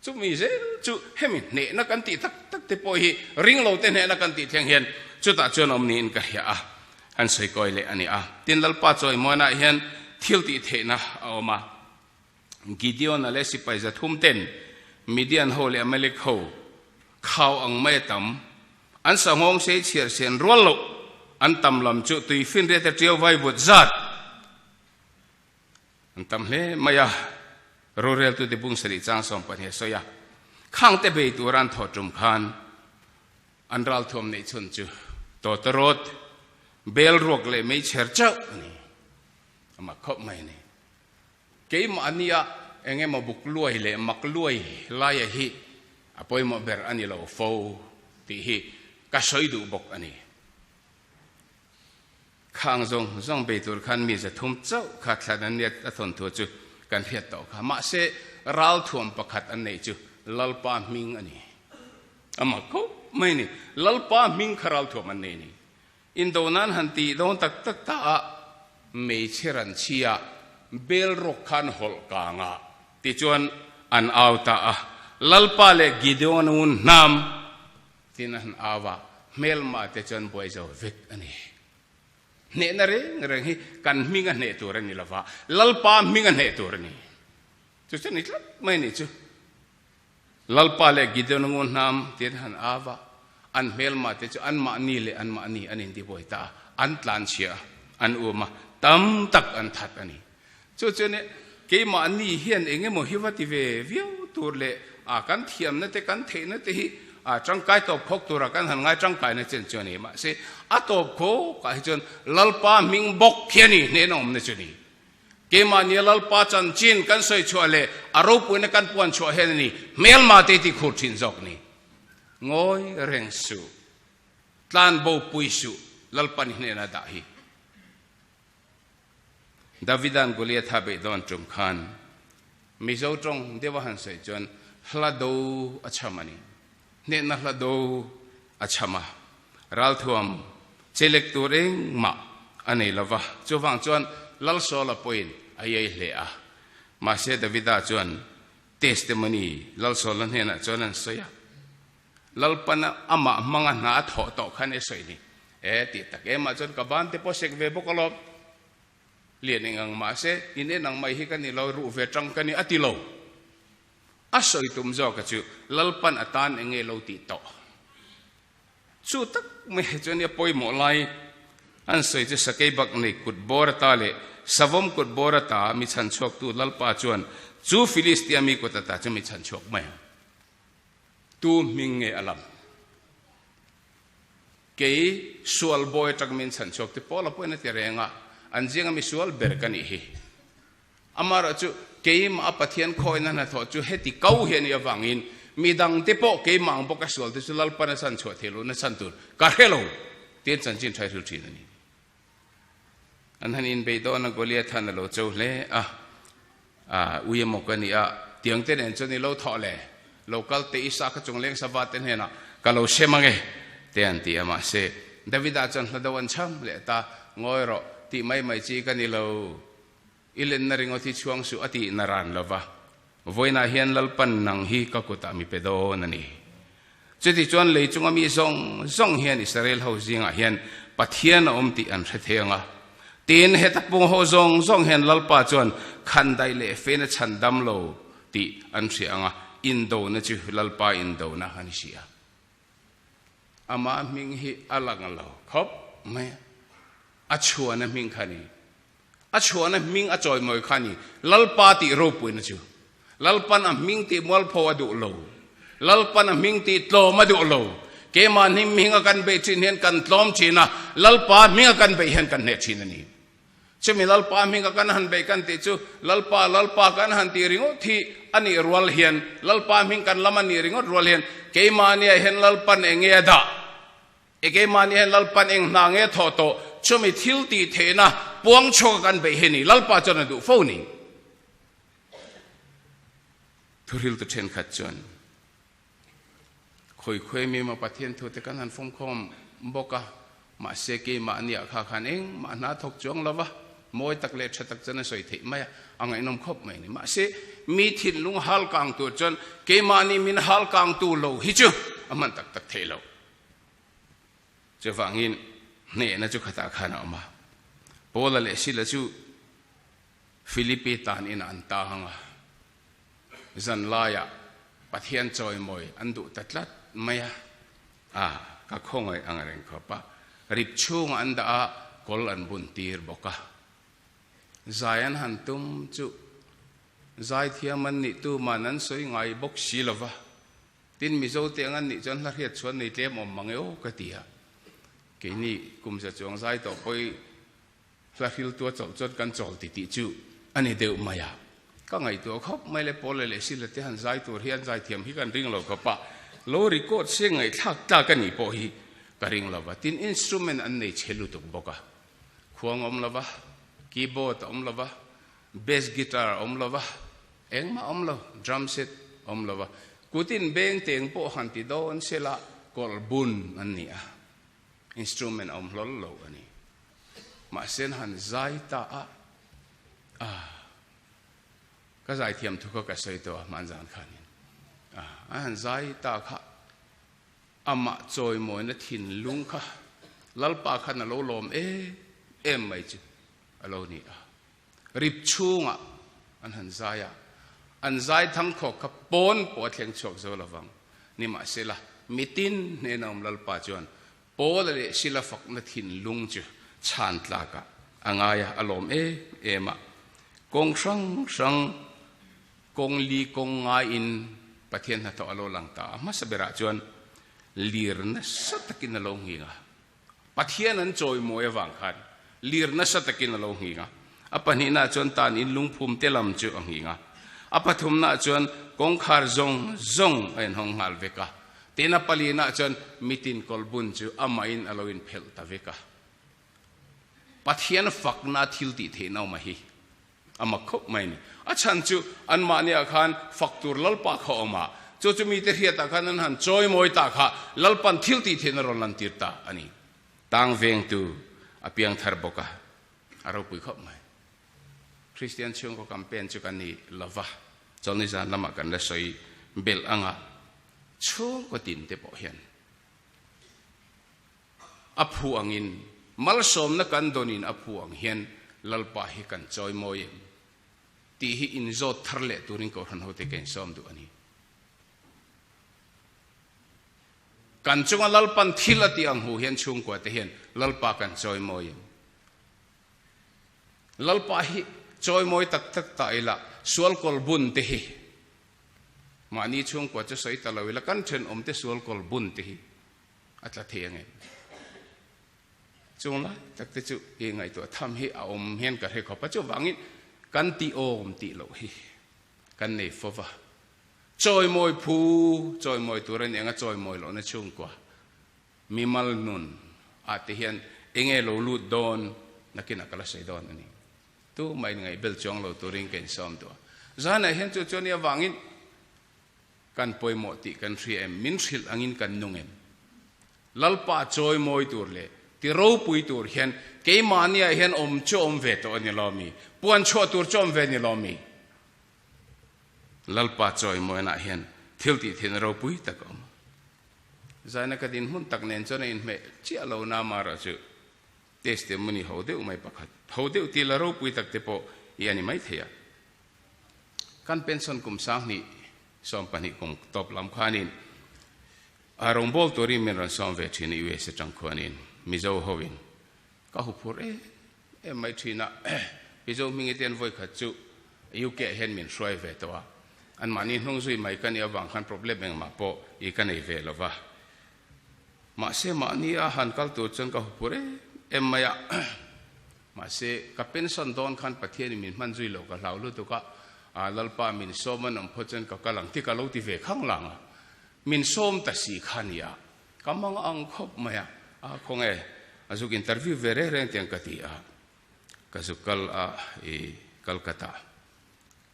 Speaker 1: Chumi zel chu hemi hnehna kan tih tak tak te pawh hi ringlo te hnehna kan tih thleng hian chutah chuan awm niin ka hria a, han sawi kawi leh a ni a. Tin, Lalpa chawimuanah hian thil tih theihna a awm a. Gideon-a leh sipai 300 ten Midian ho leh Amalek ho khau ang mai a tam, an sanghawng sei chhiar sen rual loh, an tam lam chu tui finriat a tiau vai vut zat an tam hle mai a, roreltute bung sarih chang 12 a sawi a, khangte bei tura an thawh tum khan an ralthuam neih chhun chu tawtawrawt, bel ruak leh meichher chauh a ni, a mak khawp mai a ni. Keimahnia eng emaw buk luai leh mak luai laia hi a pawimawh ber a ni lo fo tih hi ka sawi duh bawk a ni. Khang zawng zawng bei tur khan mi 300 chauh kha thlan an nia a thawnthu chu kan hriat tawh kha. Mahse, ralthuam pakhat an neih chu Lalpa hming a ni. A mak khawp mai a ni. Lalpa hming kha ralthuam an nei a ni. Indo nan han tih dawn tak tak ta a, hmeichhe ran chhia bel rawk khan hawlh kang a, tichuan an au ta a, Lalpa leh Gideon un hnam tiin a han au a, hmelma te chuan buai zo vek a ni. Hnehna reng reng hi kan hming a hneh tur a ni lova, Lalpa hming a hneh tur a ni. Chu chu a ni tlat mai a ni chu. Lalpa leh Gideon ngun hnam tiin a han au a, an hmelma te chu anmahni leh anmahni an intibuai ta a, an tlanchhia a, an um a, tam tak an that a ni. Chu chuan keimahni hian eng emaw hi va ti ve viau tur leh a kan thiamna te kan theihna te hi a tangkai tawp khawk tura kan han ngai tangkaina chen chu a ni. Mahse, a tawp khawkah hi chuan Lalpa hming bawk hi a ni hnehna awmna chu a ni. Keimahnia Lalpa chanchin kan sawi chhuah leh a ropuina kan puan chhuah hian a ni hmelma te ti khur thin zawk ni. Ngawi reng suh, tlan bo pui suh Lalpa ni hnena dah hi. Davida'n Goliatha beih dawn tum khan. Mizo tawng deuha han sawi chuan hla do a chham a ni. Hnehna hla do a chham a, ralthuam chelek tur engmah a nei lo va. Chuvang chuan Lalsawla pawhin a iai hle a. Mahse Davida chuan testimony Lalsawla hnenah chuan an sawi a. Lalpana amah hmanga hna a thawh tawh khan e sawi ni. E tih tak emah chuan ka ban te pawh sek ve bawk alawm. Lian eng ang mahse in en ang mai hi ka ni lo, ruh ve tang ka ni a ti lo. A sawi tum zawka chu Lalpan a tan eng nge lo tih tawh. Chu tak mai hi chuan i a pawimawh lai an sawi chu sakei bak nei kut bawr ata leh savawm kut bawr ata mi chhan chhuaktu Lalpa chuan chu Filistia mi kut ata chu mi chhan chhuak mai ang. Tu hming nge a lam? Kei sual bawi atang min chhan chhuak ti Paula pawhin a ti reng a, an zinga mi sual ber ka nih hi. Amaherawhchu keimah a Pathian khawina hnathawh chu heti ko hi a nih avangin mi dangte pawh keimah ang bawka sualte chu Lalpan a chhan chhuah theih lohna chhan tur ka hre lo tiin chanchin tha hril thin a ni. An han inbeih dawn a Goliath han a lo cho hle a, a ui emaw ka nih a, tiang te nen chuan i lo thawh le, lo kal teh i sa kha chung leng sava te hnenah ka lo sem ange te an ti a, mahse Davida chuan hla do an cham leh ta, ngawi rawh tih mai mai chi ka ni lo. I lenna ringawt hi chhuang suh a tih na ran lo va, vawiinah hian Lalpan nang hi ka kutah mi pe dawn a ni. Chutichuan lei chunga mi zawng zawng hian Israel ho zingah hian Pathian a awm tih an hre thei ang a. Tin, heta pung ho zawng zawng hian Lalpa chuan khandaih leh fena chhan dam lo tih an hria ang a, indona chu Lalpa indona a ni si a. Amah hming hi a lang lo khawp mai a, a chhuana hming kha a ni. A chhuahna hming a chawimawi kha a ni. Lalpa tih ropuina chu. Lalpan a hming tih mualpho a duh lo. Lalpan a hming tih tlawm a duh lo. Keimah hnim hminga kan beih thin hian kan tlawm thin a, Lalpa hminga kan beih hian kan hneh thin a ni. Chumi Lalpa hminga kan han beih kan tih chu Lalpa, Lalpa kan han tih ringawt hi a nih rual hian, Lalpa hming kan lam a nih ringawt rual hian keimahniah hian Lalpan eng nge a dah? E keimahni hian Lalpan eng hna nge thawh tawh chumi thil tih theihna puang chhuak a kan beih hi ni, Lalpa chuan a duh fo ni. Thuhriltu thenkhat chuan khawi khawi mi maw Pathian thu te kan han fawmkhawm bawk a, mahse keimahniah kha khan engmah hna thawk chuang lo va, mawi tak leh tha tak chuan a sawi theih mai a, a ngaihnawm khawp mai ni. Mahse mi thinlung hal kang tur chuan keimahni min hal kangtu lo hi chu a hman tak tak theih loh. Chuvangin hnehna chu khatah khan a awm a. Paula leh Sila chu Philippi tan inah an tang a. Zan laiah Pathian chawimawi an duh ta tlat mai a. A, ka khawngaih ang reng khawp a. Rip chhungah an dah a, kawl an bun tir bawk a. Zai an han tum chu zaithiam an nih tuman an sawi ngai bawk si lo va. Tin, Mizo te ang an nih chuan hla hriat chhuan nei tlem awm mang e aw ka ti a. Keini kum za chuang zai tawh pawh hla hriltu a chawlh chuan kan chawl ti tih chu a ni deuh mai a. Ka ngaihtuah khawp mai le Paula leh Sila te han zai tur hi an zai thiam hi kan ring lo khawp a, lo record se ngaihthlak tlak a nih pawh hi ka ring lo va. Tin, instrument an nei chhe lutuk bawk a, khuang a awm lo va, keyboard a awm lo va, bass guitar a awm lo va, Engmah awm lo, drum set awm lo va, kutin beng teng pawh han ti dawn sela kawlh bun an ni a, instrument a awm hlawl lo a ni. Mahse an han zai ta a, ah, ka zai thiam thu kha ka sawi tawh a hmanzan khanin, ah, an han zai ta kha amah chawimawina thinlung kha Lalpa khan a lo lawm em em mai chu a lo ni a. Rip chhungah an han zai a, an zai thang khawk kha pawn pawh a thleng chhuak zo lovang. Nimahsela, mitin hnena awm Lalpa chuan Paula leh Sila fakna thinlung chu chhan tlakah a ngai a, a lawm em em a. Kawng hrang hrang, kawng li kawng ngaiin Pathian hnathawh a lo lang ta a. Hmasa berah chuan lir nasa takin a lo nghing a. Pathian an chawimawi avang khan lir nasa takin a lo nghing a. A pahnihnaah chuan tan in lungphum te lam chu a nghing a. A pathumnaah chuan kawngkhar zawng zawng a inhawng nghal vek a. Tin a palinaah chuan mitin kawlbun chu amahin a lo inphelh ta vek a. Pathian fakna thil tih theihna awm a hi. A mak khawp mai a ni. A chhan chu anmahniah khan fak tur Lalpa kha a awm a, chu chu mite hriatah khan an han chawimawi ta kha Lalpan thil tih theihna rawn lantir ta a ni. Tang vengtu a piang thar bawk a, a ropui khawp mai. Kristian chhungkaw campaign chu kan ni lova, chawlhni zan lamah kan la sawi belh anga chhungkaw tin te pawh hian a phu angin malsawmna kan dawnin a phu ang hian Lalpa hi kan chawimawi em tih hi inzawt thar leh turin Kohhran hote ka insawm duh a ni. Kan chunga Lalpan thil a tih ang hu hian chhungkua te hian Lalpa kan chawimawi em? Lalpa hi chawimawi tak tak ta ila sual kawl bun te hi mahni chhungkua chu sawi ta lo ila kan thenawm te sual kawl bun te hi a tla thei ang em? Chung lai tak te chu i ngaihtuah tham hi a awm hian ka hre khawp a, chuvangin kan tih awm tih loh hi kan nei fo va. Chawimawi phu chawimawi tur a ni ang a, chawimawi lohna chhungkua mimal nun ah te hian enge lo lut dawn nakinah ka la sawi dawn a ni. Tumah in ngaihbel chuang lo turin ka insawm duh a. Zanah hian chu chuan i avangin Kan pawimawh tih kan hria em? Min hrilh angin kan nung em? Lalpa chawimawi tur leh ti ropui tur hian keimahniah hian awm chu awm ve tawh a ni lo mi? Puan chhuah tur chu awm ve a ni lo mi? Lalpa chawimawinaah hian thil tih theihna ropui tak a awm a. Zaina ka dinhmun tak nen chuan a inhmeh chiah lo na amaherawh chu testimony ho deuh mai pakhat, ho deuh tih la ropui tak te pawh i a ni maithei a. Kan pension kum 2012 kum tawp lam khanin a rawngbâwl turin min rawn sawm ve thin a US atang khuanin Mizo hoin ka huphur em em mai thin a. Mizo hmingi te an vawikhat chu UK ah hian min hruai ve tawh a, anmahni hnung zui mai ka nih avang khan problem engmah pawh i ka nei ve lo va. Mahse mahni a han kal tur chuan ka huphur em em mai a. Mahse, ka pension dawn khan Pathianin min hman zui lo ka hlau lutuk a, a Lalpa min sawm an awm phawt chuan ka kal ang ti ka lo ti ve khang lang a. Min sawm ta si kha nia, ka mang ang khawp mai a, a khawnge a zuk interview ve reng reng tiang ka ti a, ka zuk kal a i Calcutta.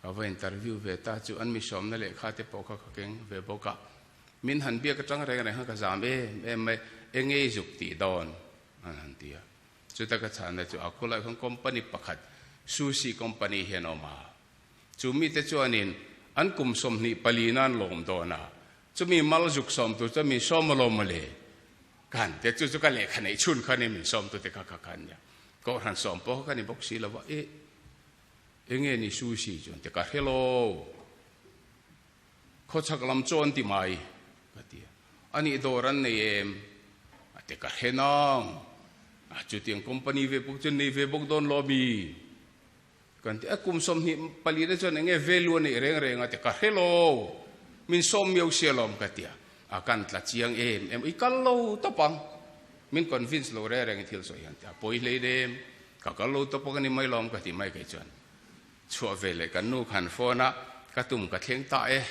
Speaker 1: Ka va interview ve ta chu an mi sawmna lehkha te pawh kha ka keng ve bawk a, min han biak atang reng reng khan ka zam em em mai, enge i zuk tih dawn an han ti a. Chuta ka chhanna chu a khulaiah khan company pakhat Sushi company hian a awm a. Chu mite chuanin an kum 24 nan lawm dawn a, chumi mal zuk sawm tur chuan min sawm alawm mawle. Ka han ti a, chu chu ka lehkha neih chhun kha a ni min sawmtute kha kha kha ania. Kohhran sawm pawh kha ka ni bawk si lo va, e enge ni Sushi chuan ti ka hre lo. Khawchhak lam chaw an ti mai, ka ti a. Anih dawr an nei em? A ti ka hre nang. A chutiang company ve bawk chuan nei ve bawk dawn lo mi? Kan ti a, kum 24 te chuan enge value a neih reng reng a ti ka hre lo. Min sawm miau sia lawm ka ti a. A kan tla chiang em em, i kal lo tawp ang. Min convince lo reng reng i thil sawi hian ti a, pawi hlei nem. Ka kal lo tawp ang a ni mai lawm ka ti mai kei chuan. Chhuah ve leh kan nu khan phone a, ka tum ka thleng ta e,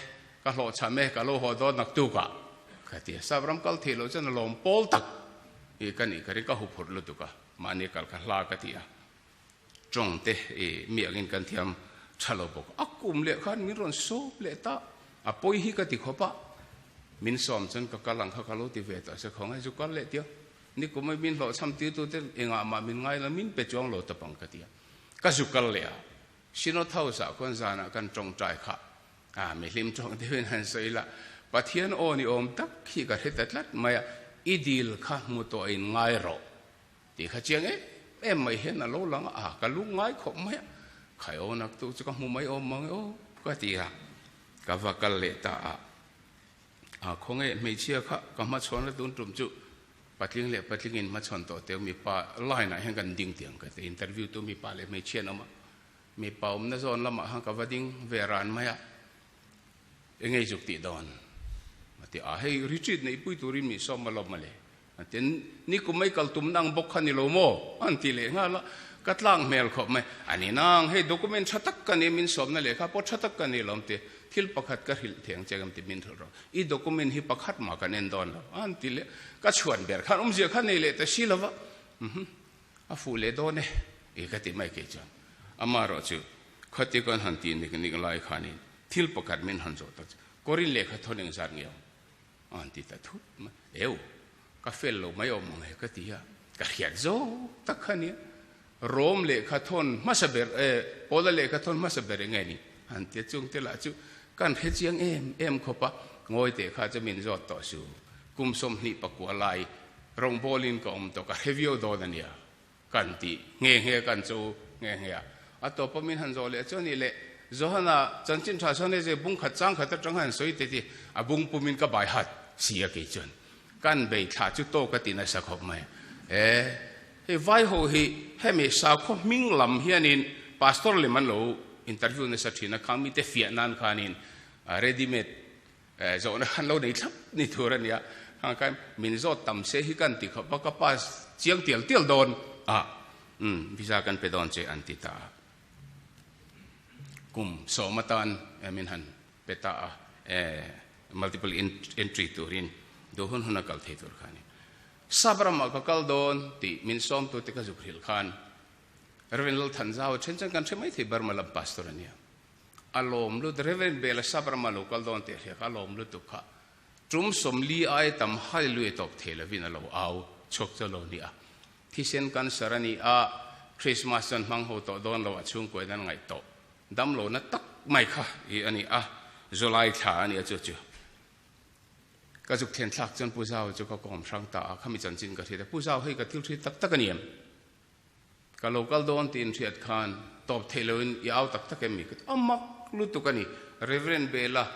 Speaker 1: ka hlawhchham e, ka lo haw dawn naktuk ah ka ti a, sap ram kal theih loh chuan a lawm pawl tak i ka nih ka ring, ka huphurh lutuk a, mahni kal kha hla ka ti a, tawng te i mi angin kan thiam tha lo bawk a, kum leh khan min rawn sawp leh ta, a pawi hi ka ti khawp a, min sawm chuan ka kal ang kha ka lo ti ve tawh se khawngaih chu kal leh tia, nikum a min hlawhchham tirtu te engah mah min ngai lo, min pe chuang lo tawp ang ka ti a. Ka zu kal leh a, Synod House ah khuan zanah kan tawngtai kha a mihlim tawng deuhin han sawi la, Pathian aw ni awm tak hi ka hre ta tlat mai a, i dil kha hmu tawh in ngai rawh tih kha chiang em em mai hian a lo lang a, ka lung ngai khawp mai a, khai aw nak tu chu ka hmu mai awm mang e aw ka ti a, ka va kal leh ta a, a khawnge hmeichhia kha ka hmachhawn la tun tum chu Patling leh patling in hmachhawn tawh teu mipa line ah hian kan ding tiang ka ti. Interview tu mipa leh hmeichhia an awm a, mipa awmna zawn lamah khan ka va ding ve ran mai a, eng nge zuk tih dawn? A ti a, hei retreat neihpui turin min sawm alawm mawle. A ti a, nikum mai kal tumna ang bawk kha ni lo maw? An ti leh nghal a, ka tlang hmel khawp mai. A ni nang, hei document tha tak ka ni, min sawmna lehkha pawh tha tak ka ni lawm ti. Thil pakhat ka hrilh thei ang che ka ti min hrilh rawh. I document hi pakhat mah kan en dawn lo a an ti leh. Ka chhuan ber khan awmzia kha nei leh ta si lo va, umm a fuh leh dawn e i ka ti mai kei chuan. Amaherawh chu Khati kan han tih nik nik lai khanin thil pakhat min han zawh tak chu, Korin lehkha thawn engzat nge awm? A han ti ta thut mai. Eu, ka fel lo mai awm ang he ka ti a, ka hriat zawk tak kha nia. Rom lehkha thawn hmasa ber, eh, Paula lehkha thawn hmasa ber eng nge ni? A han ti a, chungte lah chu kan hre chiang em em khawp a, ngawi teh kha chu min zawt tawh su. Kum 24 lai rawngbawlin ka awm tawh, ka hre viau dawn a nia. Kan tih nghe nghe kan chu nghe nghe a. A tawpa min han zawh leh chuan nih leh Johana chanchin tha chuan hei bung khat chang khat atang han sawi te ti a bung pumin ka bai hat si a kei chuan kan bei thla chu tawk a ti nasa khawp mai. E hei vai ho hi hemi sakhaw hming lam hianin pastor lem an lo interview nasa thin a khang mite fiah nan khanin ready made Zawhna khan lo nei thlap ni tur a nia. Khang khan min zawt tam se hi kan ti khawp a, ka pass chiang tial tial dawn a, umm visa kan pe dawn che an ti ta a. Kum sawm atan min han pe ta a, multiple entry turin duh hun hun a kal thei tur kha a ni. Sap ramah ka kal dawn tih min sawmtute ka zuk hrilh khan Rev. Lalthanzau then chuan kan hre mai thei Burma lam pastor a nia. A lawm lut, Rev. Bela Sabrama lo kal dawn tih a hria kha a lawm lutuk kha. Tum 40 ai tam Hallelujah tawp thei lovin a lo au chhuak chu a lo ni a. Thisen cancer a ni a, Christmas chuan hmang ho tawh dawn lo a chhungkuain an ngaih tawh. Damlohna tak mai kha i a ni a, July thla a ni a chu chu. Ka zuk thlen thlak chuan Pu Zau chu ka kawm hrang ta a, khami chanchin ka hriat a, Pu Zau hei ka thil hriat tak tak a ni em? Ka lo kal dawn tiin hriat khan tawp theih loin i au tak tak em mi ka ti. A mak lutuk a ni. Reverend Bela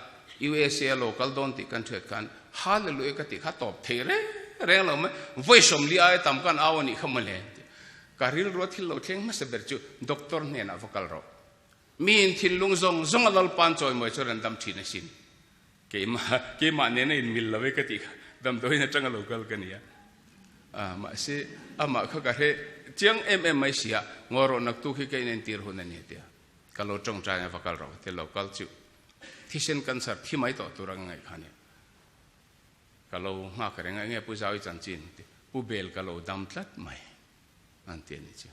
Speaker 1: USA a lo kal dawn tih kan hriat khan Hallelujah ka tih kha tawp thei reng reng lo mai. Vawi 40 aia tam khan au a nih kha mawle an ti. Ka rilrua thil lo thleng hmasa ber chu doctor hnenah va kal rawh. Miin thinlung zawng zawng a Lalpa'n chawimawi chu rawn dam thin asin. Keimah, keimah nena inmil lo e ka tih kha damdawiin atanga lo kal ka ni a. Ah, mahse, amah kha ka hre chiang em em mai si a, ngaw rawh naktuk hi ka inentir hun a ni a ti a. Ka lo tawngtai a va kal rawh ka ti a, lo kal chu thisen cancer thi mai tawh tur anga ngaih kha a ni. Ka lo nghak reng a, enge Pu Zau i chanchin? Ti, Pu Bel ka lo dam tlat mai an ti a ni chu.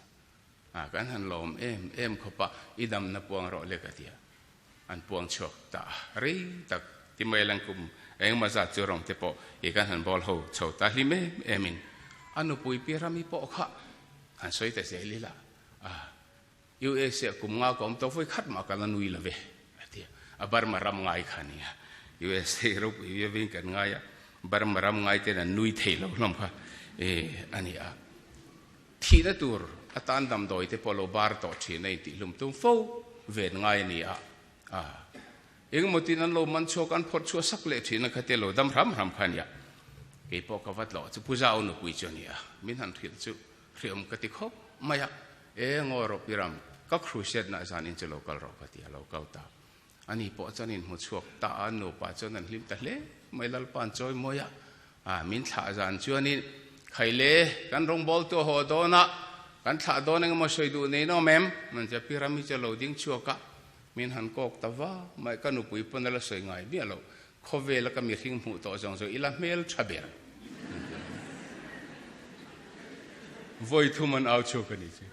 Speaker 1: Ah, kan han lawm em em khawp a, i damna puang rawh le ka ti a. An puang chhuak ta a, rei tak ti mai lang kum engemaw zat chu rawng te pawh i kan han bawl ho chho ta hlim em em in a nupui pi rami pawh kha han sawi ta zel ila a USA ah kum nga ka awm tawh vawi khat mah ka la nui lo ve a ti a, a Burma ram ngai kha a nia USA ropui viau in kan ngai a Burma ram ngai ten an nui thei lo hlawm kha e a ni a. Thihna tur atan damdawi te pawh lo bar tawh thin a intihlum tum fo ven ngai a ni a. A engemaw tin an lo man chhuak an phawrh chhuah sak leh thin a kha te lo dam hram hram kha a nia. Kei pawh ka va tlawh chu Pu Zau nupui chu a ni a, min han hrilh chu hriawm ka ti khawp mai a. E ngaw rawh Pi Ram, ka crusade na zan in chu lo kal rawh ka ti a, lo kal ta. Ani pawh chuan in hmu chhuak ta a, nupa chuan an hlim ta hle mai, Lalpa'n chawi mawi a, a min thlah zan chuanin Khaile kan rawngbawltu a haw dawn a, kan thlah dawn eng emaw sawi duh nei nawm em? An ti a, Pi Rami chu a lo ding chhuak a, min han kawk ta va mai, ka nupui pawn a la sawi ngai miah lo, khawvela ka mihring hmuh tawh zawng zawng ila hmel tha ber. Vawi thum an au chhuak a ni chu.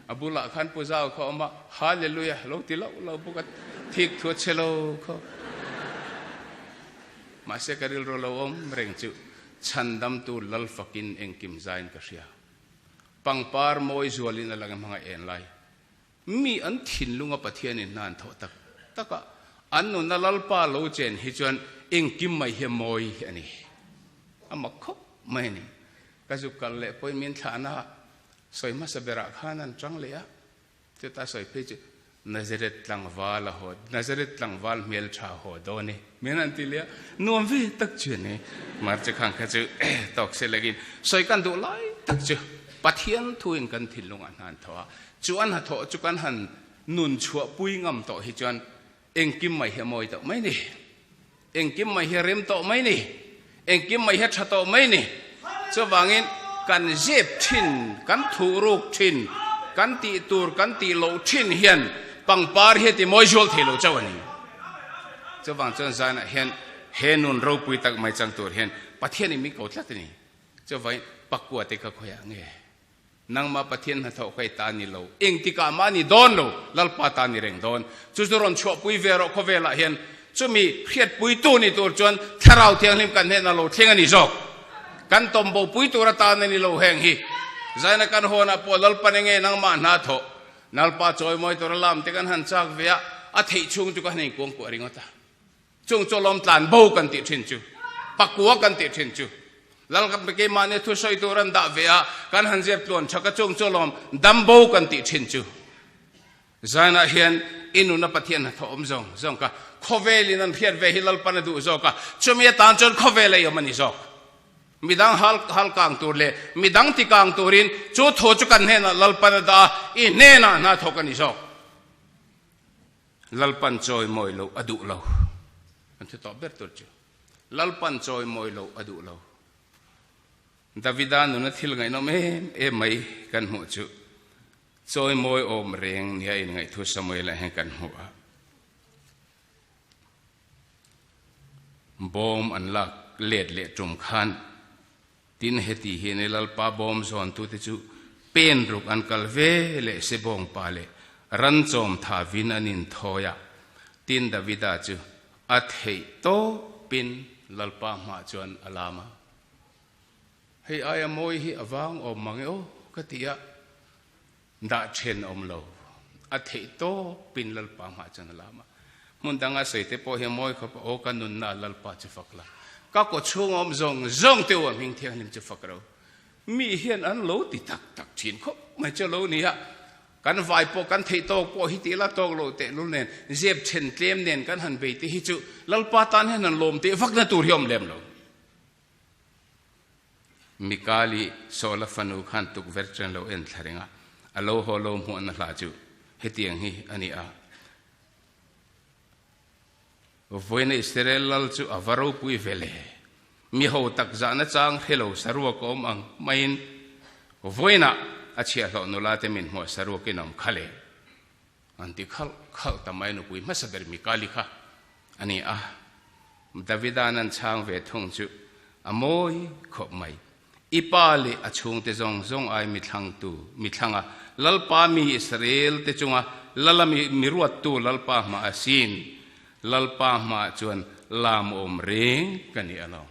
Speaker 1: A bulah khan Pu Zau kha a awm a, Hallelujah lo ti loh lo bawk a, thik thu a che lo khaw. Mahse ka rilru lo awm reng chu chhandamtu lal fakin engkim zain ka hria. Pangpar mawi zualin a lang hmanga en lai. Mi an thinlunga Pathianin hna an thawh tak tak a, an nuna Lalpa lo chen hi chuan engkim mai hi a mawi a ni. A mak khawp mai a ni. Ka zuk kal leh pawhin min thlahna sawi hmasa berah khan an chang leh a, chuta sawi phei chu Nazareth tlangval a haw, Nazareth tlangval hmeltha haw dawn e, min han ti leh a, nuam ve tak chu a ni. March khang kha chu tawk se lekin sawi kan duh lai tak chu Pathian thuin kan thinlungah hna an thawh a, chu an hnathawh chu kan han nun chhuahpui ngam tawh hi chuan engkim mai hi a mawi tawh mai ni. Engkim mai hi a rem tawh mai ni. Engkim mai hi a tha tawh mai ni. Chuvangin kan zep thin, kan thuhruk thin, kan tih tur kan tih loh thin hian pangpar hi a ti mawi zual thei lo chauh a ni. Chuvang chuan zanah hian he nun ropui tak mai chang tur hian Pathianin min ko tlat a ni. Chuvangin pakua te kha khawiah nge? Nangmah Pathian hnathawh kha i ta ni lo, engtikah mah ni dawn lo, Lalpa ta ni reng dawn. Chu chu rawn chhuahpui ve rawh khawvelah hian chumi hriatpuitu ni tur chuan Thlarau Thianghlim kan hnenah lo thleng a ni zawk. Kan tawmbopui tur atan a ni lo heng hi. Zaina kan hawnah pawh Lalpan enge nangmah hna thawh, Lalpa chawimawi tura lam te kan han chak ve a, a theih chhung chu ka han inkuangkuah ringawt a. Chung chu lawm tlan bo kan tih thin chu, pakua kan tih thin chu. Lal keimahni thu sawi tur an dah ve a, kan han zep tluan thak a, chung chu lawm dam bo kan tih thin chu. Zainah hian i nuna Pathian hnathawh awm zawng zawng ka, khawvelin an hriat ve hi Lalpan a duh zawk a, chumi atan chuan khawvel a iawm a ni zawk. Midang hal hal kang tur leh midang ti kang turin chu thu chu kan hnenah Lalpan a dah a, i hnenah hna thawk a ni zawk. Lalpan chawimawi loh a duh lo. Kan thu tawh ber tur chu Lalpan chawimawi loh a duh lo. Davida nuna thil ngaihnawm em em mai kan hmuh chu chawimawi awm reng nia inngaih Samuel-a hian kan hmu a. Bawm an lak let leh tum khan Tin, heti hian i Lalpa bawm zawntute chu pen ruk an kal ve leh se bawngpa leh ran chawm tha vin an inthawi a. Tin, Davida chu a theih tawpin Lalpa hmah chuan a lam a. Hei aia mawi hi a vang awm mang e aw, ka ti a, Dah then a awm lo. A theih tawpin Lalpa hmah chuan a lam a. Hmun danga sawi te pawh hi a mawi khawp a, Aw ka nunna a Lalpa chu fak la. Ka kaw chhung a awm zawng zawng te u a hming thianghlim chu fak ro. Mi hian an lo ti tak tak thin khawp mai chu a lo ni a. Kan vai pawh kan theih tawk pawh hi tih la tawk loh tehlul nen zep then tlem nen kan han bei te hi chu Lalpa tan hian han lawm teh vakna tur hi a awm lem lo. Mikali Saula fanu khan tukverh chuan lo en thla reng a, a lo haw lo hmuahna hla chu hetiang hi a ni a, Vawiina Israel lal chu a va ropui ve le, mi ho tak zahna chang hre lo saruak a awm ang maiin vawiinah a chhiahhlawh nula te min hmuah saruakin a awm kha le. An ti khalh khalh ta mai nupui hmasa ber Mikali kha a ni a, Davida'n an chhang ve thung chu a mawi khawp mai. I pa leh a chhungte zawng zawng ai mi thlangtu, mi thlanga Lalpa mi Israel te chunga Lala mi mi ruattu Lalpa hma a sin, Lalpa hmaah chuan lam awm reng ka ni alawm.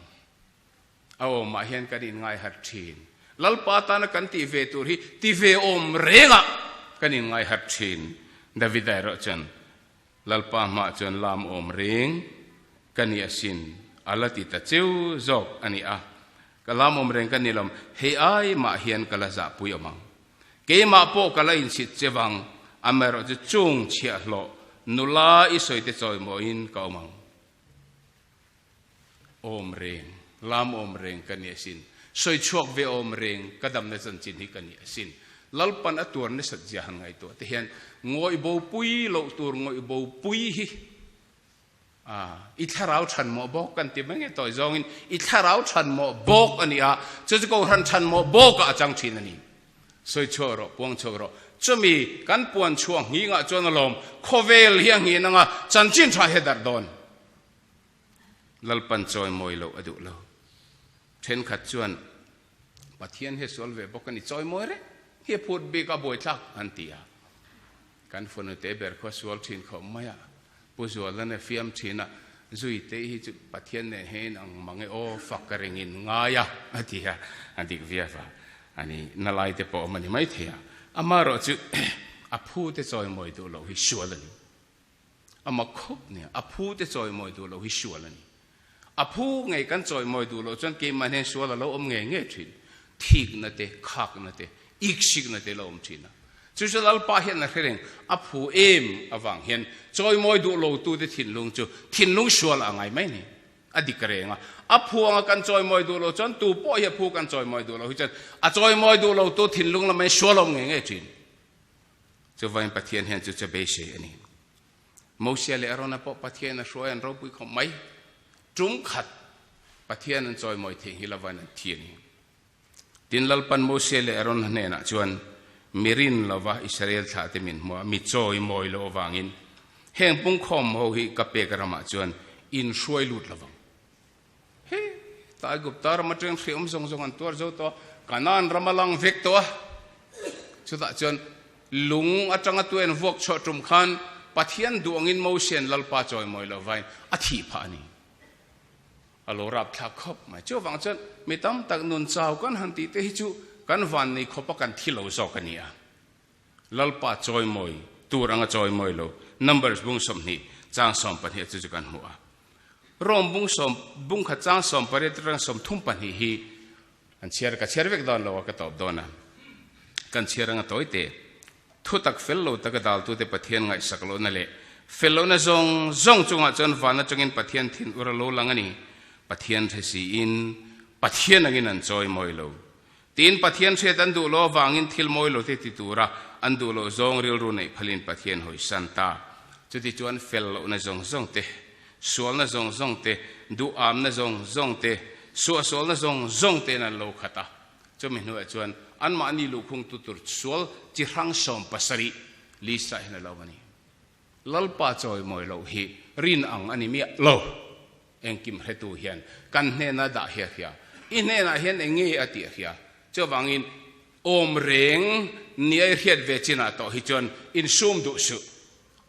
Speaker 1: A awmah hian kan inngai harh thin. Lalpa tana kan tih ve tur hi ti ve awm rengah kan inngai harh thin. Davida erawh chuan, Lalpa hmaah chuan lam awm reng ka ni asin, a la ti ta cheu zawk a ni a. Ka lam awm reng ka ni lo, hei ai mah hian ka la zahpui awm ang. Keimah pawh ka la inchhit che vang, amaherawh chu chung chhiahhlawh nula i sawite chawimawiin ka awm ang. Awm reng, lam awm reng ka ni asin. Sawi chhuak ve awm reng ka damna chanchin hi ka ni asin. Lalpan a tuar nasat zia han ngaihtuah te hian ngawih bo pui loh tur ngawih bo pui hi a i thlarau than mawh bawk kan ti mai nge tawi zawngin i thlarau than mawh bawk a ni a, chu chu kohhran than mawh bawkah a chang thin a ni. Sawi chhuak rawh, puang chhuak rawh. Chumi kan puan chhuah nghingah chuan alawm khawvel hi a nghin anga chanchin tha hi a darh dawn. Lalpan chawimawi loh a duh lo. Thenkhat chuan, Pathian hi a sual ve bawk a ni, chawimawi reng hi a phut bik a buaithlak an ti a. Kan fanu te ber khaw sual thin khawp mai a, Pu Zualan a fiam thin a, Zui te hi chu Pathian nen hian ang mang e aw, fak ka ringin ngai a, a ti a, a dik viau a, a ni na lai te pawh awm a ni maithei a, amaherawh chu a phu te chawimawi duh loh hi sual a ni. A mak khawp nia, a phu te chawimawi duh loh hi sual a ni. A phu ngei kan chawimawi duh loh chuan keimah hian sual a lo awm ngei ngei thin. Thikna te, khakna te, iksikna te lo awm thin a. Chu chu Lalpa hian a hre reng, a phu em avang hian chawimawi duh lo tute thinlung chu thinlung sual a ngai mai ni. A dik reng a, a phu anga kan chawimawi duh loh chuan tu pawh hi a phu kan chawimawi duh loh hi chuan a chawimawi duh lo tu thinlung lamah hian sual a awm ngei ngei thin. Chuvain Pathian hian chu chu beisei a ni. Mosia leh Arona pawh Pathian a hruai an ropui khawp mai. Tum khat Pathian an chawimawi thei hi lavain an thi a ni. Tin, Lalpan Mosia leh Arona hnenah chuan, Mi rin lova Israel thlahte min hmuh a, mi chawimawi loh avangin heng pungkhawm ho hi ka pek ramah chuan in hruai lut lovang. He ta Aigupta ram atang hreawm zawng zawng an tuar zo tawh a, Kanaan ram a lang vek tawh a. Chutah chuan lung atanga tuen vuak chhuah tum khan Pathian duh angin Mosian Lalpa chawimawi lo vain a thih phah a ni. A lo rapthlak khawp mai. Chuvang chuan mi tam tak nun chau kan han tih te hi chu kan van nei khawpa kan thi lo zawk a ni a. Lalpa chawimawi tur anga chawimawi lo Numbers bung 20 chang 12 chu chu kan hmu a. Rome bung sawm bung khat chang 18 atang 32 hi an chhiar ka chhiar vek dawn lo a ka tawp dawn a. Kan chhiar anga tawi te. Thu tak fel lo taka daltute Pathian ngaihsak lohna leh fel lohna zawng zawng chungah chuan van atangin Pathian thin ur a lo lang a ni. Pathian hre siin Pathian angin an chawi mawi lo. Tiin Pathian hriat an duh lo avangin thil mawi lo te ti tura an duh loh zawng rilru neih phalin Pathian hawisan ta. Chutichuan fel lohna zawng zawng te, sualna zawng zawng te, duhamna zawng zawng te, suahsualna zawng zawng tein an lo khat a. Chumi hnuaiah chuan anmahni luhkhungtu tur sual chi hrang 70 list ah hian a lo a ni. Lalpa chawimawi loh hi rin ang a ni miah lo. Engkim hretu hian kan hnena dah hi a hria. I hnenah hian eng nge a tih a hria. Chuvangin awm reng nia i hriat ve chinah tawh hi chuan insum duh suh.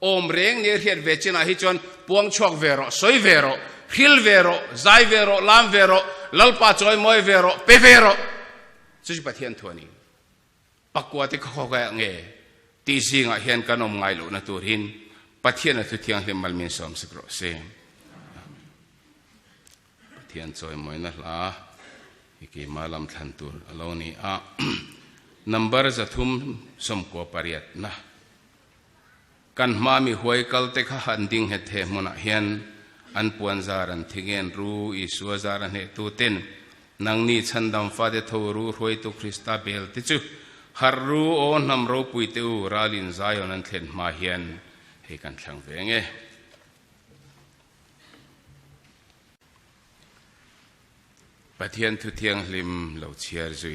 Speaker 1: Awm reng nia i hriat ve chinah hi chuan puang chhuak ve rawh, sawi ve rawh, hril ve rawh, zai ve rawh, lam ve rawh, Lalpa chawimawi ve rawh, pe ve rawh. Chu chu Pathian thu a ni. Pakua te khaw khaw nge tih zingah hian kan awm ngai lohna turin Pathian a thu thianghlim mal min sawm sik rawh se. Pathian chawimawina hla hi keima lam thlan tur a lo ni a. Number 398 na. Kan hma mi huai kal te kha an ding nghet he hmunah hian an puan zar an thi ngen ru, Isua zar a hnehtu ten nangni chhandam fate tho ru hruaitu Krista bel te chu harh ru aw hnam ropui te u ralin Zion an thlen hma hian hei kan thlang ve nge. Pathian thu thianghlim lo chhiar zui.